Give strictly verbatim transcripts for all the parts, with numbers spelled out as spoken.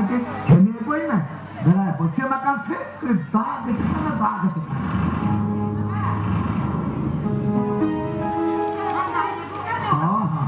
ᱪᱮᱫ ᱠᱷᱮᱞᱮ ᱚᱠᱚᱭ ᱢᱮ? ᱫᱟᱫᱟ, ᱵᱚᱥᱮ ᱢᱟᱠᱟᱱ ᱥᱮ, ᱫᱟᱜ ᱜᱮ ᱪᱮᱫ ᱠᱟᱱᱟ, ᱫᱟᱜ ᱜᱮ ᱪᱮᱫ ᱠᱟᱱᱟ᱾ ᱦᱚᱸ, ᱦᱚᱸ᱾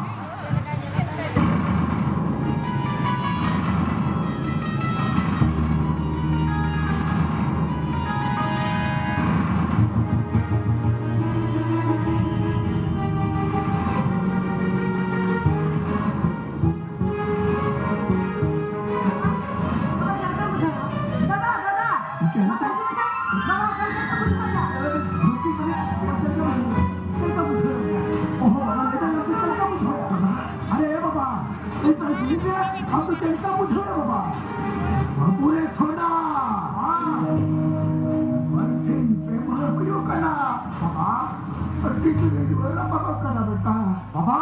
ᱟᱨᱮ ᱵᱟᱵᱟ, ᱮᱴᱟᱜ ᱡᱤᱱᱤᱥ ᱨᱮ ᱟᱢ ᱫᱚ ᱪᱮᱫ ᱞᱮᱠᱟ ᱵᱩᱡᱷᱟᱹᱣ ᱵᱟᱵᱟ? ᱵᱟᱹᱵᱩ ᱨᱮ ᱥᱚᱱᱟ, ᱵᱟᱨ ᱥᱤᱧ ᱯᱮ ᱢᱟᱦᱟ ᱦᱩᱭᱩᱜ ᱠᱟᱱᱟ᱾ ᱵᱟᱵᱟ, ᱟᱹᱰᱤ ᱡᱳᱨᱮ ᱨᱩᱣᱟᱹ ᱨᱟᱵᱟᱝᱚᱜ ᱠᱟᱱᱟ ᱵᱮᱴᱟ᱾ ᱵᱟᱵᱟ,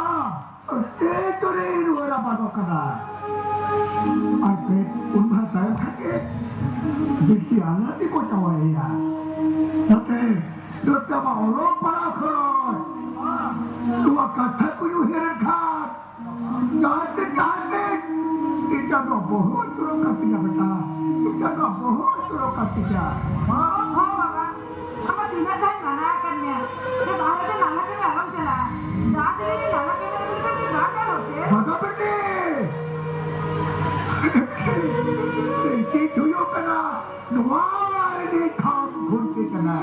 ᱟᱹᱰᱤ ᱡᱳᱨᱮ ᱨᱩᱣᱟᱹ ᱨᱟᱵᱟᱝᱚᱜ ᱠᱟᱱᱟ᱾ ᱟᱨ ᱯᱮ ᱯᱩᱱ ᱢᱟᱦᱟ ᱛᱟᱭᱚᱢ ᱠᱷᱟᱱ ᱜᱮ ᱵᱤᱴᱤ ᱟᱞᱟᱫᱤ ᱵᱚ ᱡᱟᱶᱟᱭᱮᱭᱟ᱾ ᱱᱚᱛᱮ, ᱱᱚᱛᱮ ᱢᱟ ᱚᱞᱚᱜ ᱯᱟᱲᱦᱟᱣ ᱠᱷᱚᱱ ᱱᱚᱣᱟ ᱠᱟᱛᱷᱟ ᱠᱚᱧ ᱩᱭᱦᱟᱹᱨᱮᱫ ᱠᱷᱟᱱ ᱡᱟᱦᱟᱸ ᱛᱮ, ᱡᱟᱦᱟᱸ ᱛᱮ, ᱤᱧᱟᱹᱜ ᱱᱚᱣᱟ ᱵᱚᱦᱚᱜ ᱟᱹᱪᱩᱨᱚᱜ ᱠᱟᱱ ᱛᱤᱧᱟ ᱵᱮᱴᱟ, ᱤᱧᱟᱹᱜ ᱱᱚᱣᱟ ᱵᱚᱦᱚᱜ ᱟᱹᱪᱩᱨᱚᱜ ᱠᱟᱱ ᱛᱤᱧᱟ᱾ ᱦᱚᱸ, ᱦᱚᱸ ᱵᱟᱵᱟ, ᱟᱢ ᱢᱟ ᱛᱤᱱᱟᱹᱜ ᱫᱷᱟᱣ ᱢᱟᱱᱟ ᱟᱠᱟᱫ ᱢᱮᱭᱟ, ᱡᱮ ᱵᱟᱦᱨᱮ ᱫᱚ ᱱᱟᱞᱦᱟ ᱠᱟᱹᱢᱤ ᱟᱞᱚᱢ ᱪᱟᱞᱟᱜᱼᱟ᱾ ᱡᱟᱦᱟᱸ ᱛᱤᱱᱟᱹᱜ ᱜᱮ ᱱᱟᱞᱦᱟ ᱠᱟᱹᱢᱤ ᱟᱹᱜᱩ ᱞᱮᱠᱷᱟᱱ ᱜᱮ ᱵᱟᱝ ᱜᱟᱱᱚᱜ ᱛᱮ? ᱵᱟᱵᱟ ᱵᱤᱴᱤ! ᱪᱮᱫ ᱦᱩᱭᱩᱜ ᱠᱟᱱᱟ? ᱱᱚᱣᱟ ᱟᱹᱰᱤ ᱠᱷᱟᱢ ᱠᱷᱩᱱᱴᱤ ᱠᱟᱱᱟ᱾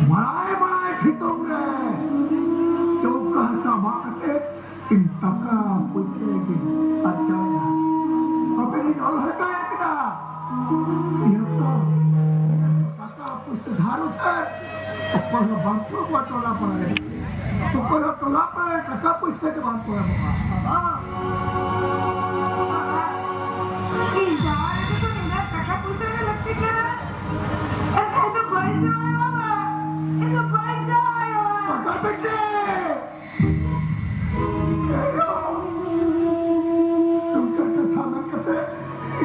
ᱢᱟᱲᱟᱭ ᱢᱟᱲᱟᱭ ᱥᱤᱛᱩᱝ ᱨᱮ ᱪᱳᱣᱠᱟ ᱦᱟᱥᱟ ᱢᱟᱜ ᱠᱟᱛᱮ ᱤᱧ ᱴᱟᱠᱟ ᱯᱩᱭᱥᱟᱹ ᱜᱤᱧ ᱟᱨᱡᱟᱣᱮᱫᱼᱟ᱾ ᱟᱯᱮ ᱨᱤᱧ ᱚᱞ ᱦᱚᱪᱚᱭᱮᱫ ᱵᱮᱱᱟ᱾ ᱱᱤᱭᱟᱹ ᱛᱚ, ᱱᱤᱭᱟᱹ ᱛᱚ ᱴᱟᱠᱟ ᱯᱩᱭᱥᱟᱹ ᱫᱷᱟᱨ ᱩᱫᱷᱟᱹᱨ ᱚᱠᱚᱭ ᱦᱚᱸ ᱵᱟᱝ ᱠᱚ ᱮᱢᱚᱜᱼᱟ ᱴᱚᱞᱟ ᱯᱟᱲᱟ ᱨᱮ᱾ ᱚᱠᱚᱭ ᱦᱚᱸ ᱴᱚᱞᱟ ᱯᱟᱲᱟ ᱨᱮ ᱴᱟᱠᱟ ᱯᱩᱭᱥᱟᱹ ᱜᱮ ᱵᱟᱝ ᱠᱚ ᱮᱢᱚᱜᱼᱟ᱾ ᱵᱟᱵᱟ, ᱤᱧ ᱡᱟᱶᱟᱭ ᱞᱟᱹᱜᱤᱫ ᱫᱚ ᱱᱤᱱᱟᱹᱜ ᱴᱟᱠᱟ ᱯᱩᱭᱥᱟᱹ ᱜᱮ ᱞᱟᱹᱠᱛᱤ ᱠᱟᱱᱟ? ᱮᱱᱠᱷᱟᱱ ᱫᱚ ᱵᱟᱹᱧ ᱡᱟᱶᱟᱭᱚᱜᱼᱟ ᱵᱟᱵᱟ᱾ ᱤᱧ ᱫᱚ ᱵᱟᱹᱧ ᱡᱟᱶᱟᱭᱚᱜᱼᱟ᱾ ᱯᱟᱠᱟ ᱵᱮᱴᱮ! ᱱᱚᱝᱠᱟᱱ ᱠᱟᱛᱷᱟ ᱢᱮᱱ ᱠᱟᱛᱮ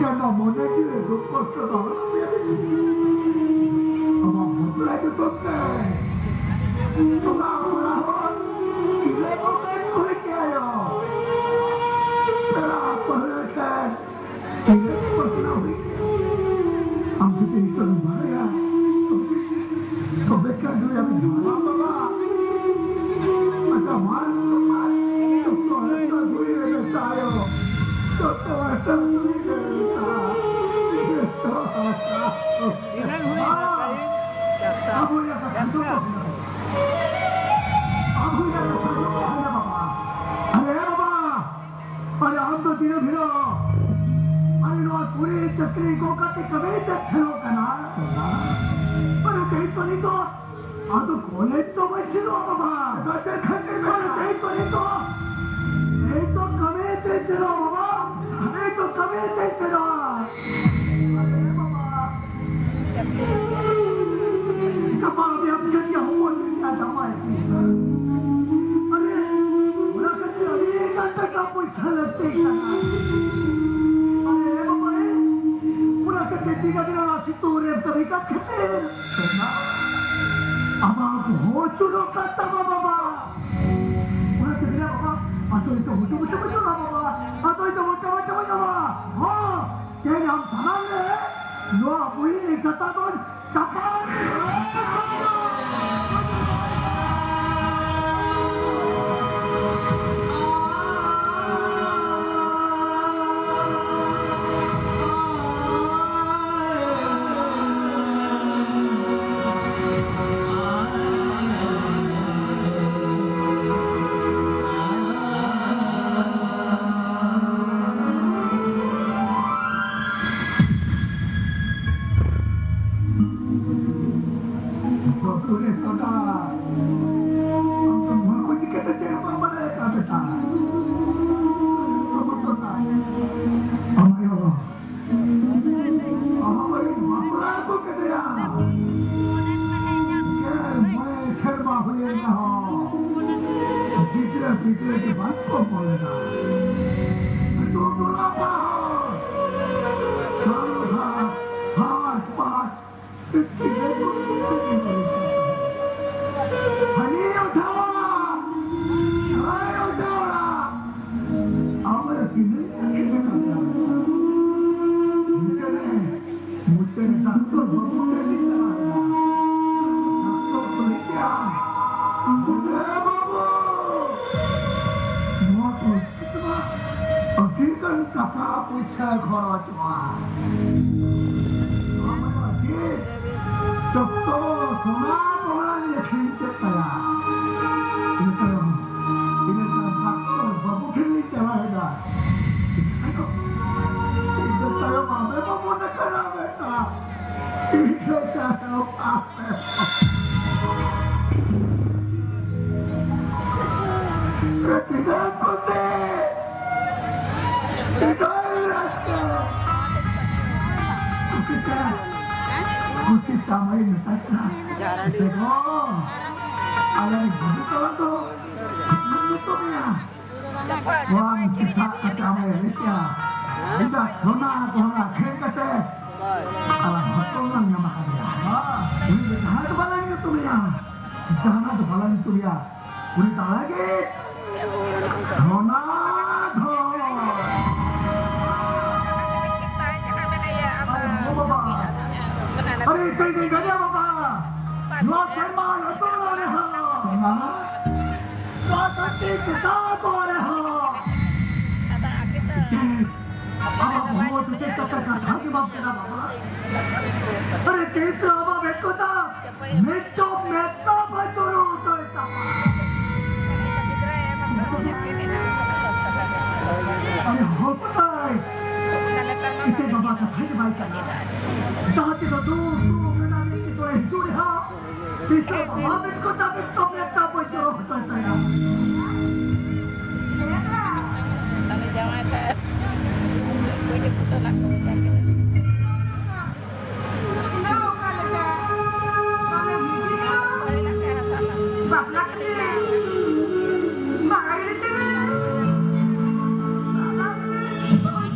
ᱡᱟᱱᱟᱢ ᱢᱚᱱᱮ ᱡᱤᱣᱤ ᱨᱮ ᱫᱩᱠ ᱠᱚᱥᱴᱚ ᱫᱚ ᱟᱞᱚ ᱛᱟᱯᱮᱭᱟ᱾ ᱟᱢᱟᱜ ᱵᱟᱯᱞᱟ ᱧᱩᱛᱩᱢ ᱛᱮ ᱴᱚᱞᱟ ᱯᱟᱲᱟ ᱦᱚᱲ ᱜᱤᱨᱟᱹ ᱠᱚ ᱢᱮᱱ ᱠᱚ ᱦᱤᱡᱩᱜ ᱟᱭᱳ᱾ ᱯᱮᱲᱟ ᱤᱧ ᱨᱮᱱ ᱯᱟᱥᱱᱟᱣ ᱦᱩᱭ ᱠᱮᱭᱟ᱾ ᱟᱢ ᱡᱩᱫᱤ ᱱᱤᱛᱚᱜ ᱮᱢ ᱵᱟᱲᱟᱭᱟ, ᱛᱚᱵᱮ, ᱛᱚᱵᱮ ᱠᱷᱟᱱ ᱫᱚ ᱟᱢ ᱫᱷᱟᱨᱟ ᱵᱟᱵᱟ᱾ ᱟᱪᱪᱷᱟ, ᱢᱟᱱ ᱥᱚᱢᱢᱟᱱ ᱡᱚᱛᱚ ᱦᱟᱥᱟ ᱫᱷᱩᱲᱤ ᱨᱮ ᱢᱮᱥᱟᱭᱚ᱾ ᱡᱚᱛᱚ ᱦᱟᱥᱟ ᱫᱷᱩᱲᱤ ᱨᱮ ᱢᱮᱥᱟ᱾ ᱡᱚᱛᱚ ᱦᱟᱥᱟ᱾ ᱤᱱᱟᱹ ᱦᱩᱭ ᱮᱱᱟ, ᱴᱟᱭᱤᱢ ᱪᱟᱨᱴᱟ᱾ ᱟᱵᱚ ᱨᱮᱭᱟᱜ ᱠᱟᱛᱷᱟ ᱡᱚᱛᱚ ᱦᱩᱭᱱᱟ᱾ ᱟᱵᱚ ᱨᱮᱭᱟᱜ ᱠᱟᱛᱷᱟ ᱡᱚᱛᱚ ᱦᱩᱭᱱᱟ, ᱵᱟᱵᱟ᱾ ᱟᱨᱮ ᱵᱟᱵᱟ, ᱟᱨᱮ ᱟᱢ ᱫᱚ ᱫᱤᱱᱟᱹᱢ ᱦᱤᱞᱳᱜ, ᱟᱨᱮ ᱱᱚᱣᱟ ᱠᱩᱲᱤ ᱪᱟᱹᱠᱨᱤ ᱠᱚ ᱠᱟᱛᱮ ᱠᱟᱹᱢᱤ ᱛᱮ ᱥᱮᱱᱚᱜ ᱠᱟᱱᱟ᱾ ᱟᱨᱮ ᱛᱮᱦᱮᱧ ᱫᱚ ᱱᱤᱛᱚᱜ ᱟᱫᱚ ᱠᱚᱞᱮᱡᱽ ᱫᱚ ᱵᱟᱭ ᱥᱮᱱᱚᱜᱼᱟ, ᱵᱟᱵᱟ᱾ ᱟᱫᱚ ᱪᱮᱫ ᱠᱷᱟᱹᱛᱤᱨ ᱵᱮᱱ ᱟᱨᱮ ᱛᱮᱦᱮᱧ ᱫᱚ ᱱᱤᱛᱚᱜ, ᱛᱮᱦᱮᱧ ᱫᱚ ᱠᱟᱹᱢᱤ ᱛᱮ ᱥᱮᱱᱚᱜᱼᱟ, ᱵᱟᱵᱟ᱾ ᱛᱮᱦᱮᱧ ᱫᱚ ᱠᱟᱹᱢᱤ ᱛᱮ ᱥᱮᱱᱚᱜᱼᱟ᱾ ᱟᱨᱮ ᱵᱟᱵᱟ᱾ ᱜᱟᱯᱟ ᱢᱮᱭᱟᱝ ᱠᱷᱟᱱ ᱜᱮ ᱦᱚᱯᱚᱱ ᱵᱤᱴᱤᱭᱟᱜ ᱡᱟᱶᱟᱭ ᱦᱩᱭᱩᱜᱼᱟ᱾ ᱟᱨᱮ, ᱚᱱᱟ ᱠᱷᱟᱹᱛᱤᱨ ᱟᱹᱰᱤ ᱜᱟᱱ ᱴᱟᱠᱟ ᱯᱚᱭᱥᱟ ᱞᱟᱹᱠᱛᱤ ᱠᱟᱱᱟ᱾ ᱟᱨᱮ ᱵᱟᱵᱟ ᱨᱮ, ᱚᱱᱟ ᱠᱷᱟᱹᱛᱤᱨ ᱛᱮ ᱜᱟᱹᱰᱤ ᱨᱮ ᱥᱤᱛᱩᱝ ᱨᱮ ᱠᱟᱹᱢᱤ ᱠᱟᱱ ᱠᱷᱟᱹᱛᱤᱨ ᱟᱢᱟᱜ ᱵᱚᱦᱚᱜ ᱪᱩᱨᱩᱜ ᱠᱟᱱ ᱛᱟᱢᱟ, ᱵᱟᱵᱟ᱾ ᱚᱱᱟ ᱛᱮ ᱢᱮᱱᱟ, ᱵᱟᱵᱟ, ᱟᱫᱚ ᱤᱧ ᱫᱚ ᱢᱚᱴᱟ ᱢᱚᱴᱟ ᱵᱟᱹᱧ ᱧᱟᱢᱟ, ᱵᱟᱵᱟ᱾ ᱟᱫᱚ ᱤᱧ ᱫᱚ ᱢᱚᱴᱟ ᱢᱚᱴᱟ ᱵᱟᱹᱧ ᱧᱟᱢᱟ᱾ ᱦᱚᱸ, ᱛᱮᱦᱮᱧ ᱟᱢ ᱥᱟᱢᱟᱝ ᱨᱮ ᱱᱚᱣᱟ ᱵᱩᱲᱦᱤ ᱠᱟᱛᱷᱟ ᱫᱚᱧ ᱪᱟᱯᱟᱫ᱾ ᱟᱹᱰᱤ ᱜᱟᱱ ᱴᱟᱠᱟ ᱯᱚᱭᱥᱟ ᱠᱷᱚᱨᱚᱪᱚᱜᱼᱟ᱾ ᱟᱢᱟᱜ ᱪᱮᱫ ᱡᱚᱛᱚ ᱥᱚᱱᱟ ᱜᱚᱦᱚᱲᱟᱧ ᱟᱹᱠᱷᱨᱤᱧ ᱠᱮᱫ ᱛᱟᱭᱟ᱾ ᱤᱱᱟᱹ ᱛᱟᱭᱚᱢ, ᱤᱱᱟᱹ ᱛᱟᱭᱚᱢ ᱰᱟᱠᱛᱚᱨ ᱵᱟᱹᱵᱩ ᱴᱷᱮᱱ ᱞᱤᱧ ᱪᱟᱞᱟᱣ ᱮᱱᱟ᱾ ᱤᱱᱟᱹ ᱛᱟᱭᱚᱢ ᱟᱢᱮᱢ ᱚᱢᱚᱱ ᱟᱠᱟᱱᱟ ᱵᱮᱴᱟ᱾ ᱤᱱᱟᱹ ᱛᱟᱭᱚᱢ ᱟᱢᱮᱢ ᱛᱤᱱᱟᱹᱜ ᱠᱩᱥᱤ, ᱛᱤᱱᱟᱹᱜ ᱨᱟᱹᱥᱠᱟᱹ᱾ ᱠᱩᱥᱤ ᱛᱮ, ᱠᱩᱥᱤ ᱛᱟᱢᱟᱭ ᱢᱮᱛᱟᱭ ᱠᱟᱱᱟ, ᱡᱟᱦᱟᱸ ᱨᱟᱹᱰᱤ᱾ ᱵᱮᱜᱚᱢ, ᱟᱞᱮ ᱨᱤᱱ ᱵᱟᱹᱵᱩ ᱛᱟᱞᱟ ᱫᱚ ᱪᱮᱫ ᱧᱩᱛᱩᱢ ᱮᱭᱟ? ᱱᱚᱣᱟ ᱢᱤᱫᱴᱮᱱ ᱥᱟᱵ ᱠᱟᱛᱮ ᱟᱢᱮ ᱞᱟᱹᱭ ᱠᱮᱜᱼᱟ, ᱤᱧᱟᱹᱜ ᱥᱚᱱᱟ ᱜᱚᱦᱚᱲᱟ ᱟᱹᱠᱷᱨᱤᱧ ᱠᱟᱛᱮ ᱟᱞᱟᱝ ᱦᱚᱯᱚᱱ ᱞᱟᱝ ᱧᱟᱢ ᱟᱠᱟᱫᱮᱭᱟ᱾ ᱩᱱᱤ ᱫᱚ ᱡᱟᱦᱟᱸᱭ ᱫᱚ ᱵᱟᱞᱟᱝ ᱧᱩᱛᱩᱢᱮᱭᱟ, ᱡᱟᱦᱟᱸ ᱫᱚ ᱵᱟᱞᱟᱝ ᱧᱩᱛᱩᱢᱮᱭᱟ, ᱩᱱᱤ ᱛᱟᱞᱟ ᱜᱮ ᱥᱚᱱᱟ ᱫᱷᱚᱱ᱾ ᱟᱨᱮ ᱵᱟᱵᱟ, ᱟᱨᱮ ᱤᱛᱟᱹᱭ ᱜᱟᱡᱟ ᱵᱟᱵᱟ, ᱱᱚᱣᱟ ᱥᱮᱨᱢᱟ ᱞᱟᱛᱟᱨ ᱨᱮ ᱦᱚᱸ ᱥᱚᱱᱟ, ᱱᱚᱣᱟ ᱫᱷᱟᱹᱨᱛᱤ ᱪᱮᱛᱟᱱ ᱠᱚᱨᱮ ᱦᱚᱸ ᱤᱛᱟᱹᱭ ᱟᱵᱚ ᱵᱚᱦᱚᱜ ᱪᱮᱫ ᱠᱟᱛᱮ ᱠᱟᱛᱷᱟ ᱜᱮ ᱵᱟᱢ ᱢᱮᱱᱟ ᱵᱟᱵᱟ᱾ ᱟᱨᱮ ᱛᱤᱥ ᱨᱮ ᱟᱵᱚ ᱢᱮᱫ ᱠᱚ ᱛᱟ ᱢᱮᱫ ᱫᱚ ᱢᱮᱫ ᱫᱚ ᱵᱟᱹᱪᱩᱨ ᱦᱚᱪᱚᱭ ᱛᱟᱢᱟ᱾ ᱟᱨᱮ ᱦᱚᱯᱚᱱ ᱫᱟᱹᱭ, ᱤᱛᱟᱹ ᱵᱟᱵᱟ ᱠᱟᱛᱷᱟ ᱜᱮ ᱵᱟᱭ ᱠᱟᱱᱟ᱾ ᱡᱟᱦᱟᱸ ᱛᱤᱥ ᱫᱩᱠ ᱫᱩᱠ ᱨᱮᱱᱟᱜ ᱢᱤᱫᱴᱤᱡ ᱠᱚᱲᱟ ᱦᱤᱡᱩᱜ ᱨᱮᱦᱚᱸ, ᱤᱛᱟᱹ ᱵᱟᱵᱟ ᱢᱮᱫ ᱠᱚ ᱛᱟ ᱢᱮᱫ ᱫᱚ ᱢᱮᱫ ᱫᱚ ᱵᱟᱹᱪᱩᱨ ᱦᱚᱪᱚᱭ ᱛᱟᱭᱟ᱾ ᱛᱟᱦᱞᱮ ᱡᱟᱶᱟᱭ ᱛᱟᱭ ᱯᱩᱭᱞᱩ ᱯᱷᱳᱴᱳ ᱱᱟᱜ ᱠᱚ ᱢᱮᱛᱟ ᱠᱤᱱᱟ᱾ ᱯᱟᱹᱦᱤᱞᱟᱜ ᱜᱮ ᱦᱟᱥᱟ ᱨᱮᱱᱟᱜ᱾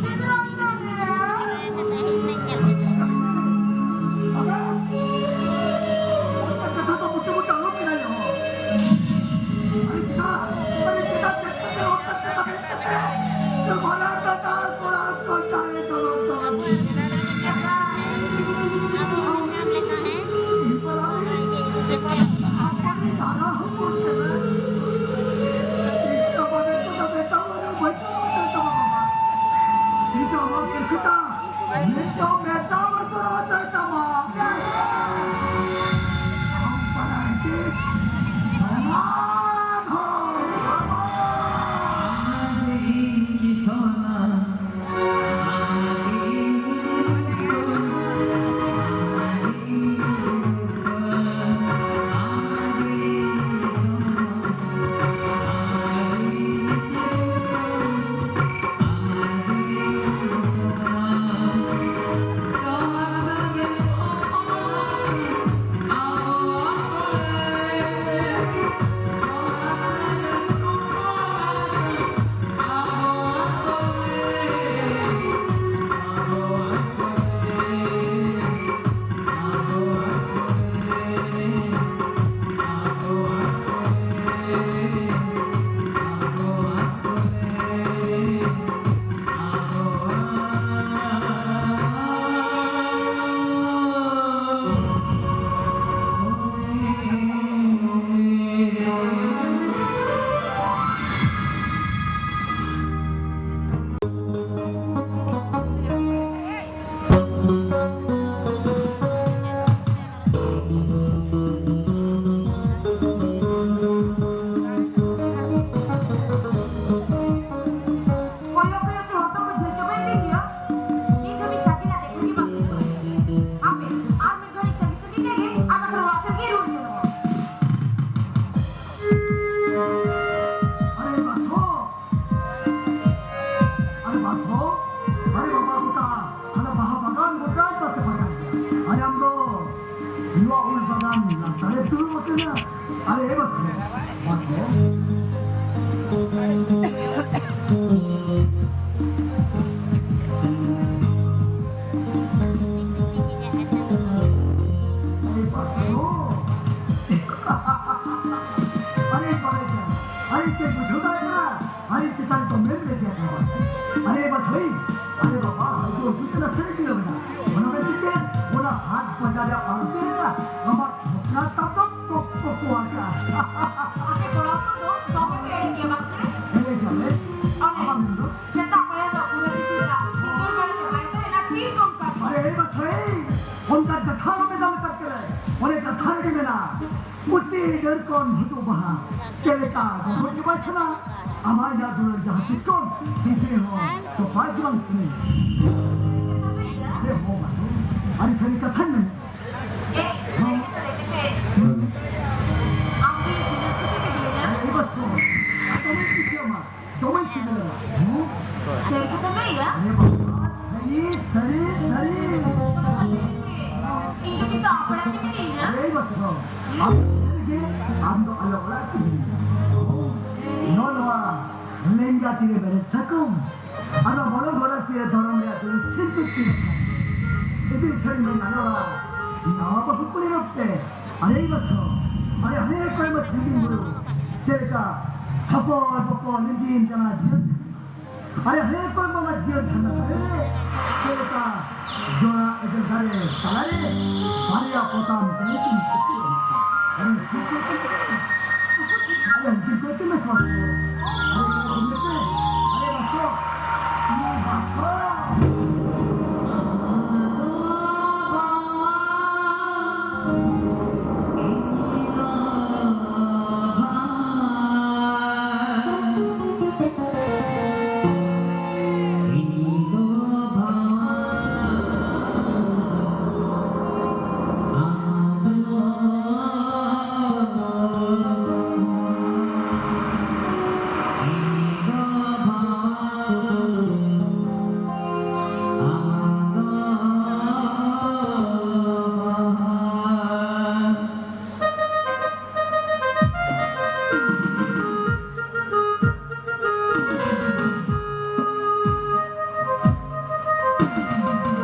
ᱠᱟᱛᱷᱟ ᱫᱚ ᱢᱚᱴᱮ ᱢᱚᱴᱮ ᱟᱞᱚᱯᱮ ᱞᱟᱹᱭᱟ᱾ ᱪᱮᱫᱟᱜ ᱱᱤᱛᱚᱜ ᱢᱮᱫ ᱫᱟᱜ ᱵᱚᱛᱚᱨ ᱦᱚᱪᱚᱭ ᱛᱟᱢᱟ? ᱟᱢ ᱵᱟᱲᱟᱭ ᱜᱮ ᱥᱚᱱᱟ ᱫᱷᱚᱱ᱾ ᱠᱚᱭᱚᱜ ᱠᱚᱭᱚᱜ ᱛᱮ ᱦᱚᱴᱚᱜ ᱠᱚ ᱡᱷᱤᱞ ᱪᱟᱵᱟᱭᱮᱱ ᱛᱤᱧ ᱜᱮᱭᱟ᱾ ᱱᱤᱛ ᱫᱷᱟᱹᱵᱤᱡ ᱥᱟᱹᱠᱤᱱᱟᱜ ᱫᱮᱠᱷᱟ ᱜᱮ ᱵᱟᱝ ᱦᱩᱭᱩᱜ ᱠᱟᱱᱟ᱾ ᱦᱟᱯᱮ, ᱟᱨ ᱢᱤᱫ ᱜᱷᱟᱹᱲᱤᱡ ᱛᱟᱺᱜᱤ ᱛᱟᱺᱜᱤ ᱛᱮᱜᱮ ᱟᱫᱚ ᱛᱟᱦᱞᱮ ᱚᱲᱟᱜ ᱥᱮᱫ ᱜᱮ ᱨᱩᱣᱟᱹᱲ ᱜᱟᱱᱚᱜᱼᱟ᱾ ᱟᱨᱮ ᱵᱟᱪᱷᱚ! ᱟᱨᱮ ᱵᱟᱪᱷᱚ! ᱟᱨᱮ ᱵᱟᱵᱟ ᱜᱚᱴᱟ, ᱟᱞᱮ ᱵᱟᱦᱟ ᱵᱟᱜᱟᱱ ᱜᱚᱴᱟ ᱛᱟᱛᱮ ᱵᱟᱜᱟᱱ ᱜᱮᱭᱟ᱾ ᱟᱭᱟᱢ ᱫᱚ ᱱᱚᱣᱟ ᱩᱞ ᱵᱟᱜᱟᱱ ᱞᱟᱛᱟᱨ ᱨᱮ ᱫᱩᱲᱩᱵ ᱟᱠᱟᱱᱟ᱾ ᱟᱨᱮ ᱵᱟᱪᱷᱚ! ᱵᱟᱪᱷᱚ! ᱟᱨᱮ ᱵᱟᱪᱷᱚ! ᱟᱨᱮ ᱵᱟᱲᱟᱭ ᱠᱟᱱᱟ, ᱟᱨᱮ ᱪᱮᱫ ᱵᱩᱡᱷᱟᱹᱣ ᱫᱟᱲᱮᱭᱟᱜ ᱠᱟᱱᱟ? ᱟᱨᱮ ᱪᱮᱛᱟᱱ ᱠᱚ ᱢᱮᱱ ᱞᱮᱫ ᱜᱮᱭᱟ ᱠᱚ᱾ ᱟᱨᱮ ᱵᱟᱥ ᱵᱷᱟᱹᱭ, ᱟᱨᱮ ᱵᱟᱵᱟ, ᱦᱚᱭᱛᱳ ᱚᱥᱩᱫᱷ ᱠᱟᱱᱟ ᱥᱟᱹᱨᱤ ᱜᱮ ᱢᱮᱱᱟᱜᱼᱟ᱾ ᱚᱱᱟ ᱢᱮᱱᱛᱮ ᱪᱮᱫ? ᱚᱱᱟ ᱦᱟᱴ ᱵᱟᱡᱟᱨ ᱨᱮ ᱟᱹᱲᱛᱤ ᱞᱮᱠᱟ ᱟᱢᱟᱜ ᱴᱷᱚᱠᱨᱟ ᱛᱟᱢ ᱫᱚ ᱠᱚᱠ ᱠᱚᱠ ᱠᱚ ᱟᱠᱟᱜᱼᱟ᱾ ᱟᱯᱮ ᱠᱚᱲᱟ ᱦᱚᱯᱚᱱ ᱫᱚ ᱫᱚᱢᱮ ᱯᱮ ᱮᱲᱮ ᱜᱮᱭᱟ ᱵᱟᱝ ᱥᱮ? ᱮᱲᱮ ᱜᱮᱭᱟᱞᱮ᱾ ᱟᱢᱟᱜ ᱢᱮᱱ ᱫᱚ? ᱥᱮᱛᱟᱜ ᱯᱟᱭᱟᱨ ᱫᱚ ᱠᱩᱲᱟᱹ ᱠᱤᱪᱷᱩ ᱫᱟᱜ ᱥᱤᱸᱫᱩᱨ ᱢᱮ ᱰᱟᱹᱨ ᱠᱷᱚᱱ ᱵᱷᱩᱴᱩ ᱵᱟᱦᱟ ᱪᱮᱫ ᱞᱮᱠᱟ ᱜᱚᱜᱚᱡ ᱜᱮ ᱵᱟᱭ ᱥᱟᱱᱟ, ᱟᱢᱟᱜ ᱤᱧᱟᱹᱜ ᱫᱩᱞᱟᱹᱲ ᱡᱟᱦᱟᱸ ᱛᱤᱥ ᱠᱷᱚᱱ ᱛᱤᱥ ᱨᱮᱦᱚᱸ ᱛᱚᱯᱟᱜ ᱜᱮ ᱵᱟᱝ ᱥᱟᱱᱟᱧᱟ᱾ ᱮ ᱦᱚ ᱵᱟᱥᱩ, ᱟᱹᱰᱤ ᱥᱟᱹᱨᱤ ᱠᱟᱛᱷᱟᱧ ᱢᱮᱱ᱾ ᱦᱮᱸ᱾ ᱟᱢ ᱫᱚ ᱤᱧ ᱠᱩᱥᱤ ᱥᱮ ᱜᱮᱭᱟ? ᱮ ᱵᱟᱥᱩ, ᱫᱚᱢᱮᱧ ᱠᱩᱥᱤᱭᱟᱢᱟ᱾ ᱫᱚᱢᱮ ᱥᱤᱵᱤᱞᱟ᱾ ᱦᱮᱸ? ᱥᱟᱹᱨᱤ ᱠᱟᱛᱷᱟᱢ ᱞᱟᱹᱭᱮᱜᱼᱟ? ᱟᱨᱮ ᱵᱟᱵᱟ, ᱥᱟᱹᱨᱤ, ᱥᱟᱹᱨᱤ, ᱥᱟᱹᱨᱤ᱾ ᱤᱧ ᱫᱚ ᱛᱤᱥ ᱦᱚᱸ ᱚᱠᱚᱭ ᱦᱚᱸ ᱵᱟᱹᱧ ᱢᱤᱛᱟᱹᱧᱟ᱾ ᱟᱨᱮ ᱵᱟᱪᱷᱟ, ᱟᱢ ᱥᱟᱹᱨᱤ ᱜᱮ, ᱟᱢ ᱫᱚ ᱟᱞᱮ ᱚᱲᱟᱜ ᱠᱚ ᱦᱤᱡᱩᱜ ᱢᱮ᱾ ᱱᱚᱣᱟ ᱱᱚᱣᱟ ᱞᱮᱸᱜᱟ ᱛᱤᱨᱮ ᱢᱮᱨᱮᱫ ᱥᱟᱠᱚᱢ, ᱟᱨ ᱱᱚᱣᱟ ᱵᱚᱞᱚ ᱜᱷᱚᱨᱟ ᱥᱤᱨᱮ ᱫᱷᱚᱨᱚᱢ ᱨᱮᱭᱟᱜ ᱫᱩᱨᱤ ᱥᱤᱞᱯᱤ ᱛᱤᱨᱮ᱾ ᱤᱫᱤ ᱥᱟᱹᱨᱤ ᱢᱮ ᱱᱚᱣᱟ ᱱᱟᱣᱟ ᱵᱟᱹᱦᱩ ᱠᱩᱲᱤ ᱨᱚᱠᱛᱮ᱾ ᱟᱨᱮ ᱵᱟᱪᱷᱟ, ᱟᱨᱮ ᱦᱟᱱᱮ ᱠᱚᱭ ᱢᱟ ᱥᱟᱺᱜᱤᱧ ᱵᱩᱨᱩ᱾ ᱪᱮᱫ ᱞᱮᱠᱟ ᱪᱷᱚᱯᱚᱨ ᱯᱚᱯᱚᱨ ᱞᱤᱸᱡᱤᱱ ᱠᱟᱱᱟ ᱡᱤᱭᱚᱱ ᱡᱷᱟᱨᱱᱟ᱾ ᱟᱨᱮ ᱦᱟᱱᱮ ᱠᱚᱭ ᱢᱟ ᱡᱤᱭᱚᱱ ᱡᱷᱟᱨᱱᱟ ᱨᱮ ᱪᱮᱫ ᱞᱮᱠᱟ ᱡᱚᱲᱟ ᱮᱫᱮᱞ ᱫᱟᱨᱮ ᱛᱟᱞᱟᱨᱮ ᱵᱟᱨᱭᱟ ᱯᱚᱛᱟᱢ ᱪᱮᱬᱮ ᱠᱤᱱ ᱛᱩᱯᱩᱜ ᱮᱱᱟ᱾ ᱟᱨᱮ ᱩᱱᱠᱤᱱ ᱠᱚ ᱪᱮᱫ ᱞᱮᱠᱟ? ᱟᱨᱮ ᱩᱱᱠᱤᱱ ᱠᱚ ᱪᱮᱫ ᱞᱮᱠᱟ? ᱟᱨᱮ